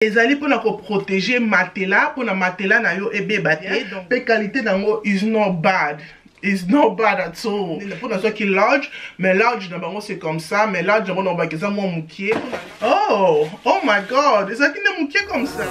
Ezali pona ko proteger matelas pona matelas na yo ebeba te pe qualité na yango is not bad is not bad at all po nazwaki large mais large na bango c'est comme ça mais large yango na obaki eza mwa mokie oh oh my god ezalaki nde mokie comme ça.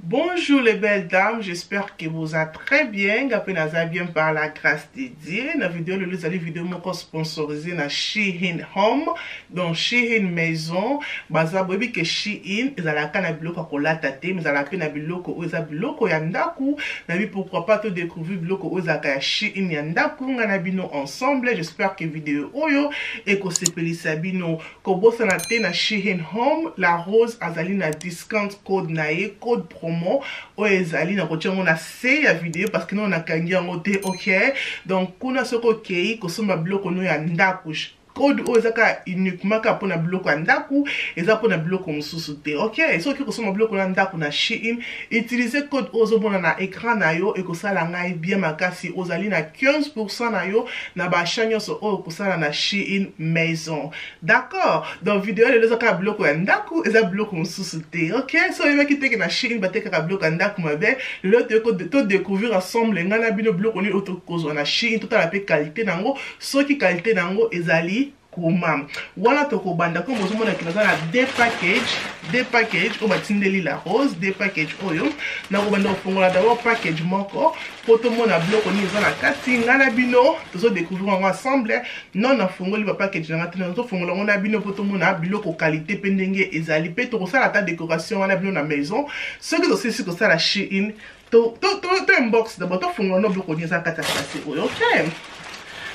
Bonjour les belles dames, j'espère que vous êtes très bien. Nga pe naza bien par la grâce de Dieu. Na vidéo lelo ezali vidéo moko sponsorisée na Shein Home. Donc Shein Maison, baza boyebi ke Shein ezalaka na biloko ya kolata te, mais ezalaka pe na biloko oyo eza biloko ya ndaku. Nayebi pourquoi pas to découvrir biloko oyo ezalaka ya Shein ya ndaku nga na bino ensemble. J'espère que vidéo oyo ekosepelisa bino. Kobosana te na Shein Home, la Rose azali na discount code na ye, code promo oyo ezali na kotia yango na se ya video parce que non nakangi yango te, ok? Donc kuna soki okei kosomba biloko no ya ndaku, code oyo eza kaka uniquement kaka mpona biloko ya ndaku, eza mpona biloko mosusu te, ok? Soki kosomba biloko na ndaku na Shein, utiliser code oyo ozomona na écran na yo, ekosala ngai bien makasi. Ozali na 15% na yo na ba achat nyonso oyo okosala na Shein Maison, d'accord? Donc video lelo eza kaka biloko ya ndaku, eza biloko mosusu te, ok? So oyebaki teke na Shein batekaka biloko ya ndaku mabe, lelo to découvrir ensemble ngai na bino biloko nini oyo tokozwa na Shein, totala mpe qualité nango, soki qualité nango ezali koma. Wana tokobanda comme ozomona ke naza na deux package, deux package oyo batindeli la Rose, deux package oyo nakobanda kofongola d'abord package moko po tomona biloko nini eza na kati. Ngai na bino tozo découvrir yango ensemble. Non, nafongoli ba package na ngai te, nazofongola yango na bino po tomona biloko qualité pe ndenge ezali, pe tokosala ata décoration wana bino na maison. Soki tosilisi kosala Shein, to to to to inbox d'abord, tofongola no biloko nini eza na kati ya sachet oyo, ok?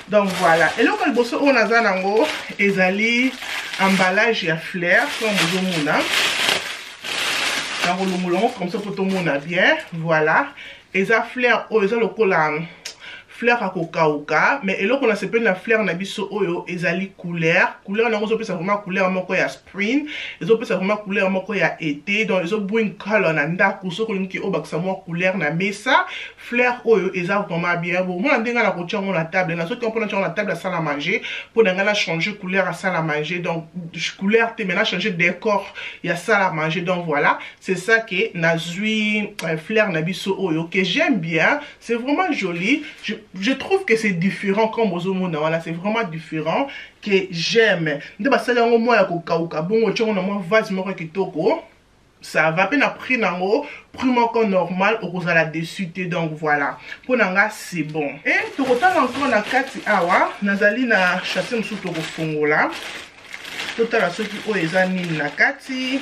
Donc voilà, eloko liboso oyo naza nango ezali emballage ya fleur, comme bozomona. Nakolongola yango comme ça po tomona bien. Voilà, eza fleur oyo eza lokola fleur ya kokauka, mais eloko na sepeli na fleur na biso oyo ezali couleur. Couleur nango ezopesa vraiment couleur moko ya spring, ezopesa vraiment couleur moko ya été, donc ezo bring color na ndako. Soki olingi obakisa mwa couleur na mesa, fleur oyo eza vraiment bien. Bomona ndenge na kotia yango na table, nazoki mpona tia yango na table ya salle à manger, mpo na ngai na changer couleur ya salle à manger, donc couleur te, mais na changer décor ya salle à manger. Donc voilà, c'est ça que nazwi fleur na biso oyo que j'aime bien, c'est vraiment joli. Je trouve que c'est différent comme bozomona wana, c'est vraiment différent que j'aime. Nde basali yango mwa ya kokauka bongo, otia yango na mwa vase moko ya kitoko, ça va pe na prix nango, prix moko normal, okozala déçu te. Donc voilà, mpo na nga c'est bon. Et tokotala encore na kati awa, nazali na sachet mosusu tokofongola, totala soki oyo eza nini na kati.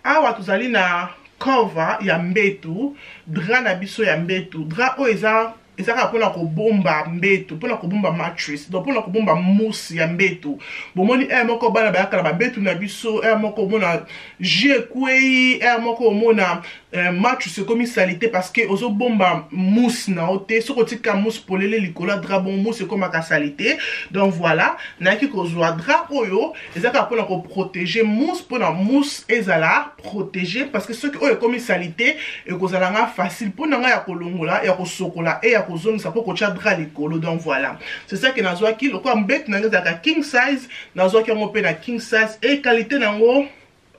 Awa tozali na cover ya mbetu, drap na biso ya mbetu. Drap oyo eza kaka mpona kobomba mbetu, mpona kobomba mattress, donc mpona kobomba mousse ya mbetu. Bomoni aire moko bana bayaka na bambetu na biso, aire moko omona jus ekwei, aire moko omona mattress ekomi salité parce que ozobomba mousse na yo te. Soki otika mousse polele likolo ya drap, bon, mousse ekomaka salité. Donc voilà, nayaki kozwa drap oyo eza kaka mpona koprotéger mousse, mpona mousse ezala protégé, parce que soki oyo ekomi salité, ekozala nga facile mpona nga ya kolongola, ya kosokola e ya kozongisa mpo kotia drap likolo. Donc voilà, c'est ça que nazwaki. Lokola mbetu na nga ezalaka king size, nazwaki yango mpe na king size, e qualité nango,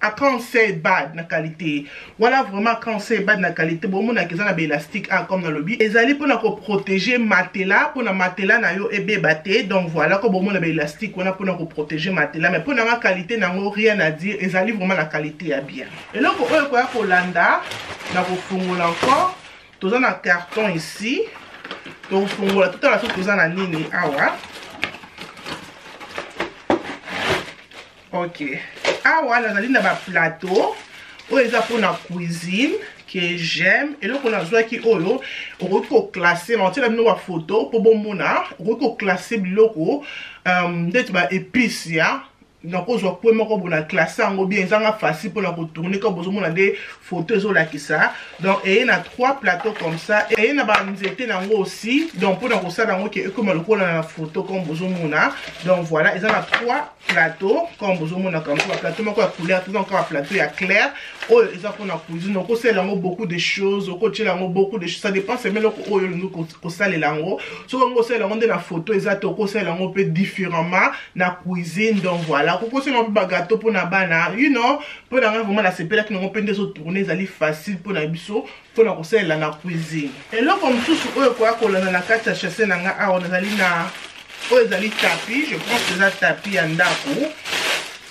I can't say bad na qualité wana, vraiment I can't say bad na qualité. Bomonaka eza na baélastique ah, comme nalobi ezali mpona koprotéger matelas, mpona matelas na yo ebeba te. Donc voilà, ko bomona baélastique wana mpona koprotéger matelas, mais mpona nga qualité nango rien à dire, ezali vraiment na qualité ya bien. Eloko oyo koya kolanda na kofungola encore, toza na carton ici, tokofungola totala soki toza na nini awa. Ok, awa nazali na baplateau oyo eza mpona cuisine que j'aime. Eloko nazwaki oyo, okoki koclasser, naotiela bino bafoto mpo bomona, okoki koclasser biloko ndeti ba épice ya Nakozwa coin moko boye na classe yango bien, ezanga facile mpona kotourner comme bozomona nde photo ezolakisa. Donc eye na trois plateaux comme ça, eye na banzete nango aussi, donc mpona kosala yango ke ekoma lokola na photo comme bozomona. Donc voilà, eza na trois plateaux comme bozomona comme ça, baplateau moko ya couleur, toza encore baplateau ya clair. Oyo eza mpona cuisine, okosalela yango beaucoup de choses, okotiela yango beaucoup de choses, ça dépend seme eloko oyo olingi kosalela yango. Soki olingi kosalela yango nde na photo eza te, okosalela yango mpe différemment na cuisine. Donc voilà, okosalela yango mpe bagâteau mpona bana. Mpo na ngai vraiment nasepelaki nango mpe nde ezotourner, ezali facile mpona biso mpona kosalela na cuisine. Eloko mosusu oyo ekoya kolanda na kati ya sachet na ngai awa, nazali na oyo ezali tapis. Je pense eza tapis ya ndako,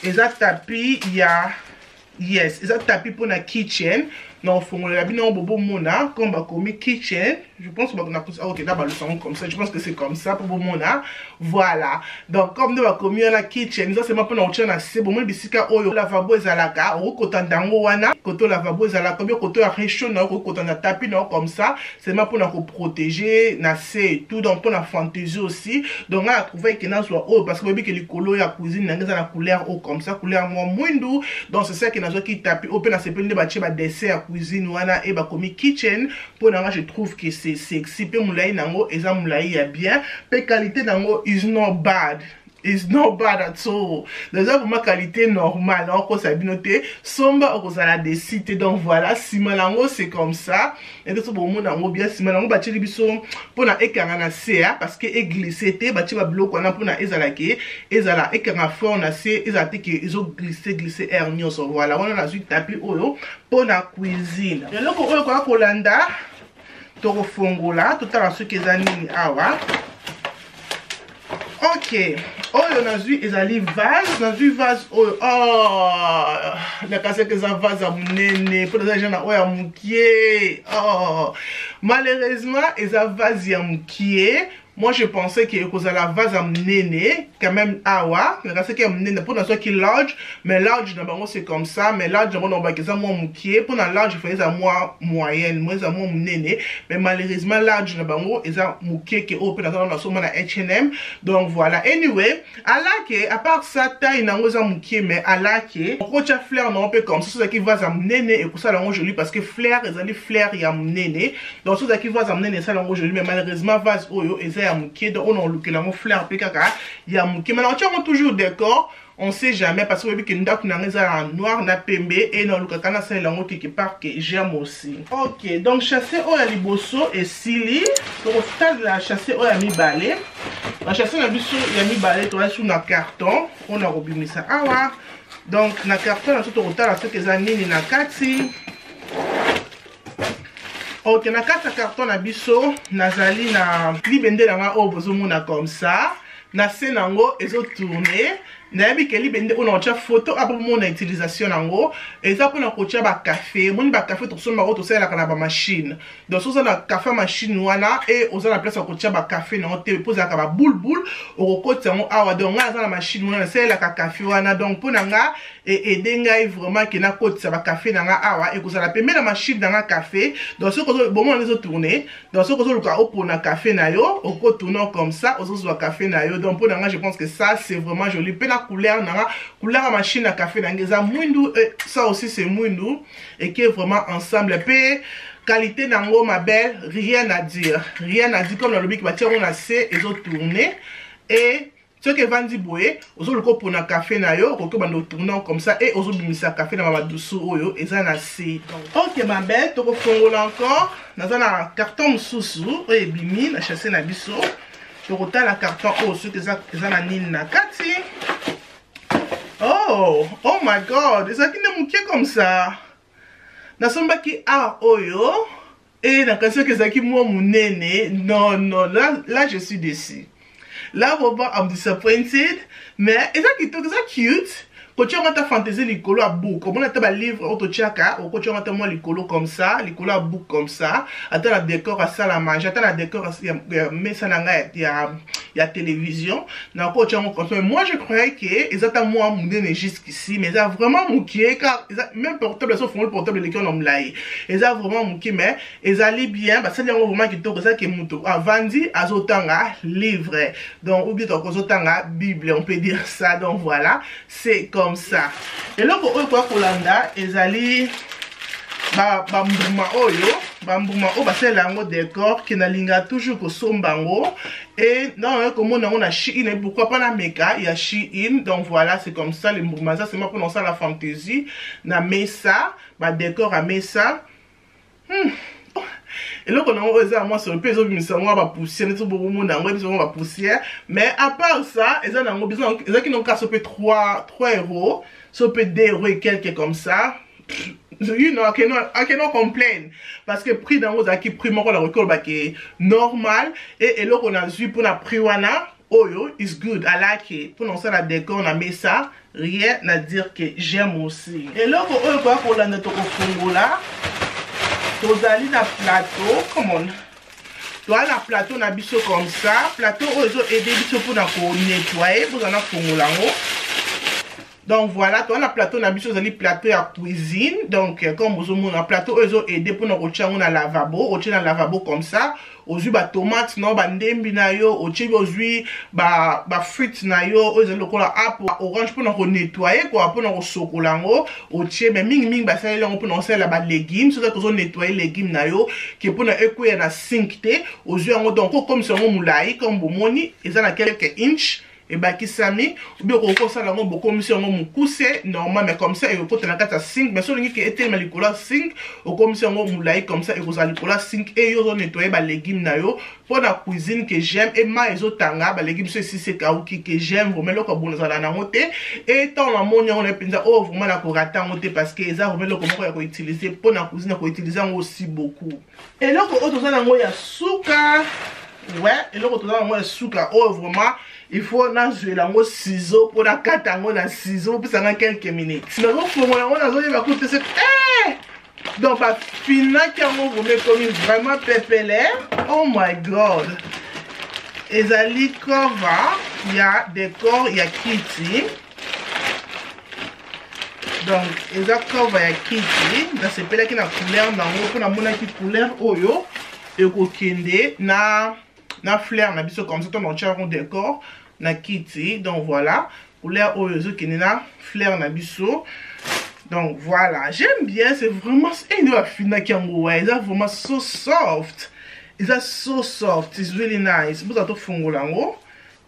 eza tapis ya, yes, eza tapis mpona kitchen. Na kofongolela bino bobomona comme bakomi kitchen. Je pense, ok, na balusa yango comme ça, je pense que c'est comme ça po bomona. Voilà, donc comme nde bakomi wana kitchen, eza seulement mpona kotia na se. Bomoni bisika oyo lavabo ezalaka, okoki kotanda yango wana koto lavabo ezalaka, bien koto ya réchaud na yo, okoki kotanda tapis na yo comme ça, seulement mpona koprotéger na se et tout, donc mpona fantaisie aussi. Donc ngai na trouvé ke nazwa oyo parce que boyebi ke likolo ya cuisine na ngai eza na couleur oyo comme ça, couleur mwa mwindu. Donc c'est ça ke nazwaki tapis oyo mpe nasepeli nde batie badessin ya cuisine wana e bakomi kitchen. Mpo na nga, je trouve que c'est sexy mpe molai nango eza molai ya bien mpe qualité nango is not bad, is not bad at all. Eza vraiment qualité normale, nakokosa bino te, somba okozala déçu te. Donc voilà, nsima nango c'est comme ça ete so bomona yango bien. Nsima nango batieli biso mpona ekanga na se, parce que eglisse te. Batie babiloko wana mpona ezalaki ezala ekanga fort na se, ezala te ke ezoglisse glisse air nyonso. Voilà, wana nazwi tapis oyo mpona cuisine. Eloko oyo koya kolanda, tokofongola totala soki eza nini awa. Ok, oyo nazwi ezali vase. Nazwi vase oyo, oh, nakasaki eza vase ya monene mpo naza deja na oyo ya mokie. Oh, malheureusement eza vase ya mokie. Moi je pensais que ekozala vase ya monene quand même. Awa nakasaki ya monene mpo nazwaki large, mais large na bango c'est comme ça, mais large yango nalobaki eza mwa mokie. Mpo na large fa eza mwa moyenne, mwa eza mwa monene, mais malheureusement large na bango eza mokie ke oyo mpe naza nano nasomba na H&M. Donc voilà, anyway, alake à part ça, taille nango eza mokie, mais alake okotia fleur nango mpe comme ça. So ozalaki vase ya monene, ekosala yango joli parce que fleur ezali fleur ya monene. Donc so ozalaki vase ya monene, esala yango joli, mais malheureusement vase oyo eza ya mokie. Donc oyo na olukela yango fleur mpe kaka ya mokie, mais nakotia yango toujours décor, on sait jamais, parce que oyebi ke ndako na nga eza na noir na pembe e nalukaka nasalela yango quelque part ke j'aime aussi. Ok, donc sachet oyo ya liboso esili, tokotalela sachet oyo ya mibale. Na sachet na biso ya mibale, toza su na carton oyo na kobimisa awa. Donc na carton na biso, tokotala soki eza nini na kati. Ok, na kati ya carton na biso, nazali na libende na nga oyo bozomona comme ça, na se nango ezotourner. Nayebi ke libende oyo na kotia photo apo bomona utilisation nango, eza mpona kotia bacafé. Omoni bacafé tosombaka oyo tosalelaka na bamachine. Donc so oza na café machine wana e oza na place ya kotia bacafé nango te mpo ezalaka baboule boule, okokotisa yango awa. Donc ngai naza na machine wana, nasalelaka café wana. Donc mpo na nga eaider ngai vraiment ke nakotisa bacafé na nga awa, ekozala pembe na machine na nga café. Donc soki bomona ezotourner, donc soki ozoluka opona café na yo, okotourner comme ça, ozozwa café na yo. Donc mpo na nga, je pense que ça c'est vraiment joli. Mpe na couleur na nga, couleur ya machine ya café na nga eza mwindu, et ça aussi c'est mwindu, eke vraiment ensemble. Mpe qualité nango, ma belle, rien à dire, rien à dire. Comme nalobi ke batia yango na se, ezotourner et soki evandi boye, ozoluka opona café na yo, okoki obanda otourner comme ça e ozobimisa café na bamadusu oyo eza na se. Ok, ma belle, tokofongola encore. Naza na carton mosusu oyo ebimi na sachet na biso. Tokotala carton oyo soki eza na nini na kati. Oh, oh my God, ezalaki nde mokie comme ça. Nasombaki art oyo e nakanisi soki ezalaki mwa monene. Non, non, là, là je suis déçu. Là vraiment I'm disappointed, mais eza kitoko, eza cute. Kotia yango ata fantaisie likolo ya book, omona ata balivre oyo totiaka, okotia yango ata mwa likolo comme ça, likolo ya book comme ça, ata na décor ya salle à manger, ata na décor ya mesa na ngai ya Ya télévision nakotia yango comme ça. Moi, je croyais que eza ta mwa monene jusqu'ici, mais eza vraiment mokie, car eza même portable, so ofongoli portable, eleki na molai. Eza vraiment mokie, mais ezali bien. Basali yango vraiment kitoko. Eza ke moto avandi, azotanga livre, donc ou bien tokozotanga Bible, on peut dire ça. Donc voilà, c'est comme ça. Eloko oyo koya kolanda ezali bambuma oyo. Bambuma oyo basalela yango décor, ke nalinga toujours kosomba yango e naoye komona yango na Shein. Pourquoi pas nameka ya Shein? Donc voilà, c'est comme ça. Le mbuma eza seulement mpona kosala fantaisie na mesa, badécor ya mesa. Eloko nango oyo eza ya mwa solo mpe ezobimisa mwa bapoussière neti bokomona yango, ebimisa mwa bapoussière. Mais à part ça, eza nango, ezalaki nango kaka so mpe 3 euros, so mpe 2 euros et quelque comme ça. I cannot complain, parce que prix nango ezalaki prix moko nakoki kolobaki normal. E eloko nazwi mpona prix wana oyo is good. I like it mpona kosala décor na mesa, rien à dire, que j'aime aussi. Eloko oyo koya kolanda, tokofungola, tozali na plateau. Come on, toza na plateau na biso comme ça. Plateau oyo ezoaider biso mpona konettoyer. Bozala na fongola yango. Donc voilà, toza na plateau na biso, ezali plateau ya cuisine. Donc comme bozomona, plateau oyo ezoaider mpona kotia yango na lavabo. Otie na lavabo comme ça, ozwi batomate na yo, bandembi na yo, otie, ozwi bafruit na yo oyo ezali lokola apple, orange, mpona konettoyer kua, mpona kosokola yango otie. Mais mingimingi basaleli yango mpona kosalela balégume. Soki kozonettoyer légume na yo, ke mpona ekweya na sink te, ozwi yango. Donc okomisa yango molai, comme bomoni, eza na quelques inch ebakisami. Obi okoki kosala yango, bokomisi yango mokuse normal, mais comme ça ekokota na kati ya sink. Mais so olingi ke etelema likolo ya sink, okomisi yango molai comme ça, ekozala likolo ya sink e yo ozonettoyer balégume na yo mpo na cuisine, que j'aime. E mai ezotanga, balégume so esisi, ekauki, que j'aime vraiment. Eloko ya bongo ezala nango te. E ntango namoni yango na mpenza oyo, vraiment nakorater yango te, parce que eza vraiment eloko moko ya koutiliser mpo na cuisine, ya koutiliser yango aussi beaucoup. Eloko oyo toza nango ya suka, ouais, eloko toza nango ya suka oyo, vraiment il faut nazwela yango ciseau mpo nakata yango na ciseau. Opesanga quelques minutes, nazofongola yango, nazoyeba kutu te. Donc bafinaki yango vraiment, ekomi vraiment pepele. Oh my God, ezali cover ya décor ya kiti. Donc eza cover ya kiti. Nasepelaki na couleur nango mpo namonaki couleur oyo ekokende na fleur na biso comme ça, to na yango décor na kiti. Donc voilà, couleur oyo ezokende na fleur na biso. Donc voilà, j'aime bien. C'est vraiment nde bafinaki yango wa, eza vraiment so soft, eza so soft, is really nice. Boza tofungola yango,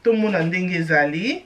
tomona ndenge ezali.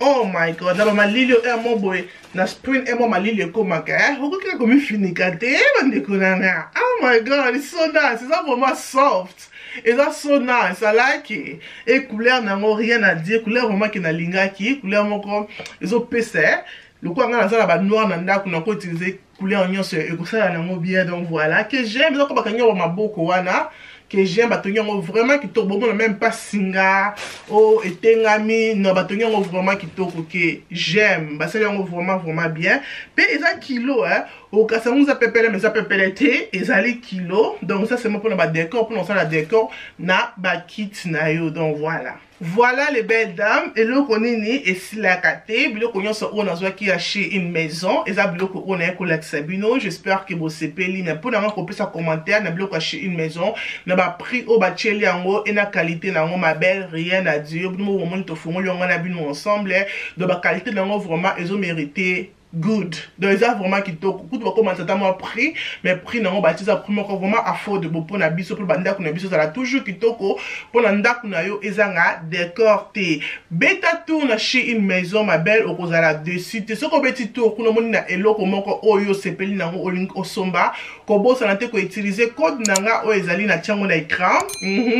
Oh my God, na bamalili oyo mo boye na spring, emo malili ekomaka, okoki kaka komifinika te, bandeko na nga. Oh my God, it's so nice. Eza vraiment soft, eza so nice, I like it. E couleur nango, rien à dire, couleur vraiment ke nalingaki, couleur moko ezopesa. Lokola ngai naza na banoir na ndako, nakoutiliser couleur nyonso, ekosala nango bien. Donc voilà, que j'aime. Eza ko bakangi yango maboko wana, que j'aime. Batongi yango vraiment kitoko. Bomona même pas singa o etengami, non, batongi yango vraiment kitoko, que j'aime. Basali yango vraiment vraiment bien. Mpe eza kilo, hein, okasi yango eza pepele, mais eza pepele te, ezali kilo. Donc ça, c'est mpona badécor, mpona kosala décor na bakiti na yo. Donc voilà, voilà les belles dames. Eloko nini esilaka te. Biloko nyonso oyo nazwaki ya Shein Maison eza biloko oyo naye kolakisa bino. J'espère ke bosepeli. Na mpo nanga kopesa commentaire na biloko ya Shein Maison, na baprix oyo batieli yango e na qualité na yango, ma belle, rien à dire. Bino bomoni, tofungoli yango na bino ensemble. Donc baqualité na yango vraiment ezomérite good. Donc eza vraiment kitoko. Kutu bakomata ata mwa prix, mais prix nango batie eza prix moko vraiment affordable mpona biso, mpo bandako na biso ezala toujours kitoko, mpona ndako na yo ezanga décor te. Beta tour na Shein Maison, ma belle, okozala dessus te. Soki obeti tour kuna, omoni na eloko moko oyo osepeli nango, olingi osomba, kobosana te koutiliser code na nga oyo ezali na tiango na écran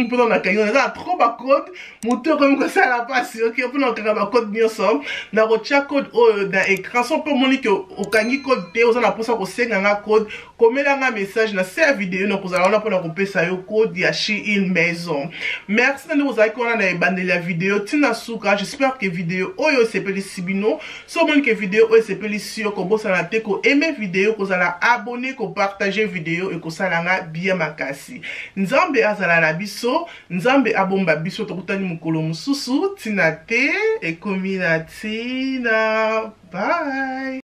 mpona nakangi. Eza na trop bacode, motu okomi kosala mpasi. Ok, mpona kokanga bacode nyonso, nakotia code oyo na écran so mpe. Omoni ke okangi code te, oza na mposa kosenga nga code, komela nga message na se ya video, nakozala wana mpona kopesa yo code ya Shein Maison. Merci na ndenge ozalaki wana na ebandeli ya video ntina suka. J'espère que video oyo esepelisi bino. So omoni ke video oyo esepelisi yo, kobosana te koaimer video, kozala abonné, kopartager video, ekosala nga bien makasi. Nzambe azala na biso, Nzambe abomba biso. Tokutani mokolo mosusu. Ntina te ekomi na ntina. Bye.